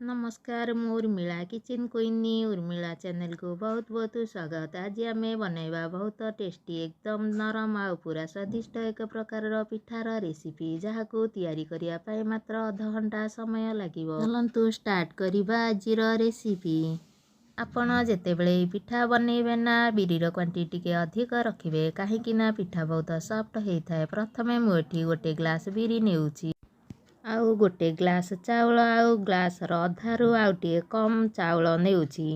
ନମସ୍କାର, ମୁଁ Urmila, kitchen queen Urmila ଚ୍ୟାନେଲକୁ ବହୁତ ବହୁତ ସ୍ୱାଗତ। ଆଜି ଆମେ ବନେଇବା ବହୁତ ଟେଷ୍ଟି, ଏକଦମ ନରମ ଆଉ ପୁରା ସ୍ୱାଦିଷ୍ଟ ଏକ ପ୍ରକାରର ପିଠାର ରେସିପି, ଯାହାକୁ ତିଆରି କରିବା ପାଇଁ ମାତ୍ର ଅଧଘଣ୍ଟା ସମୟ ଲାଗିବ। ଚାଲନ୍ତୁ ଷ୍ଟାର୍ଟ କରିବା ଆଜିର ରେସିପି। ଆପଣ ଯେତେବେଳେ ଏଇ ପିଠା ବନେଇବେ ନା, ବିରିର କ୍ୱାଣ୍ଟିଟି ଟିକେ ଅଧିକ ରଖିବେ, କାହିଁକି ନା ପିଠା ବହୁତ ସଫ୍ଟ ହେଇଥାଏ। ପ୍ରଥମେ ମୁଁ ଏଠି ଗୋଟେ ଗ୍ଲାସ୍ ବିରି ନେଉଛି ଆଉ ଗୋଟେ ଗ୍ଲାସ୍ ଚାଉଳ, ଆଉ ଗ୍ଲାସ୍ର ଅଧାରୁ ଆଉ ଟିକେ କମ୍ ଚାଉଳ ନେଉଛି।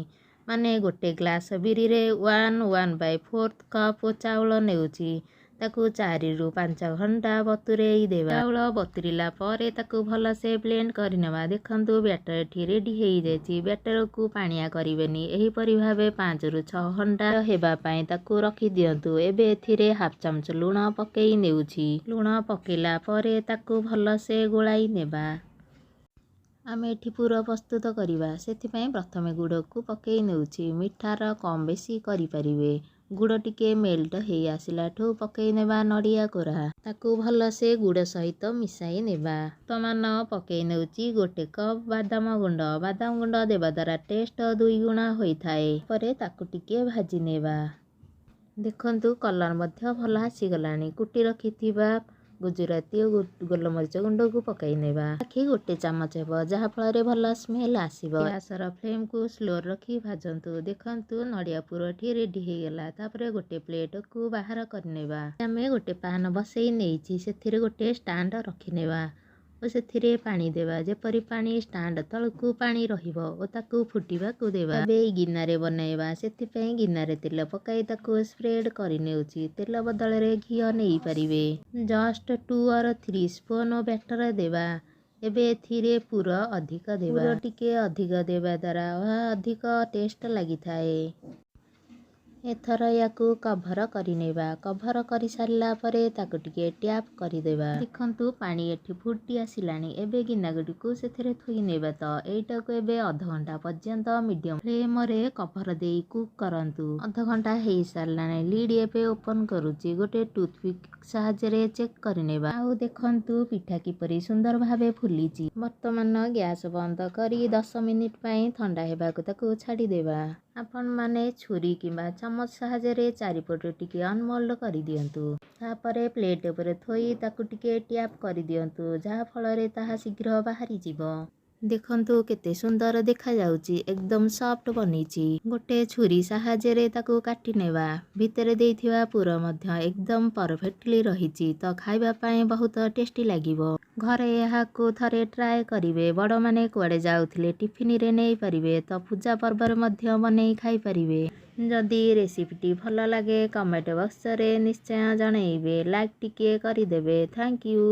ମାନେ ଗୋଟେ ଗ୍ଲାସ୍ ବିରିରେ 1 1/4 କପ୍ ଚାଉଳ ନେଉଛି। ତାକୁ 4ରୁ 5 ଘଣ୍ଟା ବତୁରେଇ ଦେବା। ଚାଉଳ ବତୁରିଲା ପରେ ତାକୁ ଭଲସେ ବ୍ଲେଣ୍ଡ କରିନେବା। ଦେଖନ୍ତୁ, ବ୍ୟାଟର ଏଠି ରେଡ଼ି ହେଇଯାଇଛି। ବ୍ୟାଟରକୁ ପାଣିଆ କରିବେନି। ଏହିପରି ଭାବେ 5ରୁ 6 ଘଣ୍ଟା ହେବା ପାଇଁ ତାକୁ ରଖିଦିଅନ୍ତୁ। ଏବେ ଏଥିରେ ହାଫ୍ ଚାମଚ ଲୁଣ ପକେଇ ନେଉଛି। ଲୁଣ ପକେଇଲା ପରେ ତାକୁ ଭଲସେ ଗୋଳାଇ ନେବା। ଆମେ ଏଠି ପୁର ପ୍ରସ୍ତୁତ କରିବା, ସେଥିପାଇଁ ପ୍ରଥମେ ଗୁଡ଼କୁ ପକେଇ ନେଉଛି। ମିଠାର କମ୍ ବେଶୀ କରିପାରିବେ। ଗୁଡ଼ ଟିକେ ମେଲ୍ଟ ହେଇ ଆସିଲାଠୁ ପକେଇ ନେବା ନଡ଼ିଆ କୋରା। ତାକୁ ଭଲସେ ଗୁଡ଼ ସହିତ ମିଶାଇ ନେବା। ବର୍ତ୍ତମାନ ପକେଇ ନେଉଛି ଗୋଟେ କପ୍ ବାଦାମ ଗୁଣ୍ଡ। ବାଦାମ ଗୁଣ୍ଡ ଦେବା ଦ୍ୱାରା ଟେଷ୍ଟ ଦୁଇଗୁଣା ହୋଇଥାଏ। ପରେ ତାକୁ ଟିକେ ଭାଜି ନେବା। ଦେଖନ୍ତୁ, କଲର୍ ମଧ୍ୟ ଭଲ ଆସିଗଲାଣି। କୁଟି ରଖିଥିବା ଗୁଜୁରାତି ଓ ଗୋଲମରିଚ ଗୁଣ୍ଡକୁ ପକାଇ ନେବା। ଆଖି ଗୋଟେ ଚାମଚ ହେବ, ଯାହାଫଳରେ ଭଲ ସ୍ମେଲ୍ ଆସିବ। ଗ୍ୟାସର ଫ୍ଲେମ୍କୁ ସ୍ଲୋ ରଖି ଭାଜନ୍ତୁ। ଦେଖନ୍ତୁ, ନଡ଼ିଆ ପୁରଟି ରେଡ଼ି ହେଇଗଲା। ତାପରେ ଗୋଟେ ପ୍ଲେଟକୁ ବାହାର କରିନେବା। ଆମେ ଗୋଟେ ପାନ୍ ବସେଇ ନେଇଛି। ସେଥିରେ ଗୋଟେ ଷ୍ଟାଣ୍ଡ ରଖିନେବା ଓ ସେଥିରେ ପାଣି ଦେବା, ଯେପରି ପାଣି ଷ୍ଟାଣ୍ଡ ତଳକୁ ପାଣି ରହିବ ଓ ତାକୁ ଫୁଟିବାକୁ ଦେବା। ଏବେ ଏଇ ଗିନାରେ ବନାଇବା, ସେଥିପାଇଁ ଗିନାରେ ତେଲ ପକାଇ ତାକୁ ସ୍ପ୍ରେଡ୍ କରିନେଉଛି। ତେଲ ବଦଳରେ ଘିଅ ନେଇପାରିବେ। Just 2 or 3 spoon batter ଦେବା। ଏବେ ଏଥିରେ ପୁର ଅଧିକ ଦେବା। ପୁର ଟିକେ ଅଧିକ ଦେବା ଦ୍ୱାରା ଏହା ଅଧିକ ଟେଷ୍ଟ ଲାଗିଥାଏ। ଏଥର ୟାକୁ କଭର କରିନେବା। କଭର କରିସାରିଲା ପରେ ତାକୁ ଟିକେ ଟ୍ୟାପ୍ କରିଦେବା। ଦେଖନ୍ତୁ, ପାଣି ଏଠି ଫୁଟି ଆସିଲାଣି। ଏବେ ଗିନା ଗୁଡ଼ିକୁ ସେଥିରେ ଥୋଇ ନେବା। ତ ଏଇଟାକୁ ଏବେ ଅଧଘଣ୍ଟା ପର୍ଯ୍ୟନ୍ତ ମିଡ଼ିୟମ୍ ଫ୍ଲେମରେ କଭର ଦେଇ କୁକ୍ କରନ୍ତୁ। ଅଧଘଣ୍ଟା ହେଇସାରିଲାଣି। ଲିଡ୍ ଏବେ ଓପନ୍ କରୁଛି। ଗୋଟେ ଟୁଥପିକ୍ ସାହାଯ୍ୟରେ ଚେକ୍ କରିନେବା। ଆଉ ଦେଖନ୍ତୁ, ପିଠା କିପରି ସୁନ୍ଦର ଭାବେ ଫୁଲିଛି। ବର୍ତ୍ତମାନ ଗ୍ୟାସ୍ ବନ୍ଦ କରି 10 ମିନିଟ୍ ପାଇଁ ଥଣ୍ଡା ହେବାକୁ ତାକୁ ଛାଡ଼ିଦେବା। ଆପଣମାନେ ଛୁରୀ କିମ୍ବା ଚାମଚ ସାହାଯ୍ୟରେ ଚାରିପଟୁ ଟିକେ ଅନମୋଲ୍ଡ କରିଦିଅନ୍ତୁ। ତାପରେ ପ୍ଲେଟ୍ ଉପରେ ଥୋଇ ତାକୁ ଟିକେ ଟ୍ୟାପ୍ କରିଦିଅନ୍ତୁ, ଯାହାଫଳରେ ତାହା ଶୀଘ୍ର ବାହାରିଯିବ। ଦେଖନ୍ତୁ, କେତେ ସୁନ୍ଦର ଦେଖାଯାଉଛି। ଏକଦମ ସଫ୍ଟ ବନିଛି। ଗୋଟେ ଛୁରୀ ସାହାଯ୍ୟରେ ତାକୁ କାଟି ନେବା। ଭିତରେ ଦେଇଥିବା ପୁର ମଧ୍ୟ ଏକଦମ ପରଫେକ୍ଟଲି ରହିଛି, ତ ଖାଇବା ପାଇଁ ବହୁତ ଟେଷ୍ଟି ଲାଗିବ। ଘରେ ଏହାକୁ ଥରେ ଟ୍ରାଏ କରିବେ। ବଡ଼ମାନେ କୁଆଡ଼େ ଯାଉଥିଲେ ଟିଫିନରେ ନେଇପାରିବେ, ତ ପୂଜା ପର୍ବରେ ମଧ୍ୟ ବନେଇ ଖାଇପାରିବେ। ଯଦି ରେସିପିଟି ଭଲ ଲାଗେ, କମେଣ୍ଟ ବକ୍ସରେ ନିଶ୍ଚୟ ଜଣେଇବେ। ଲାଇକ୍ ଟିକିଏ କରିଦେବେ। Thank you.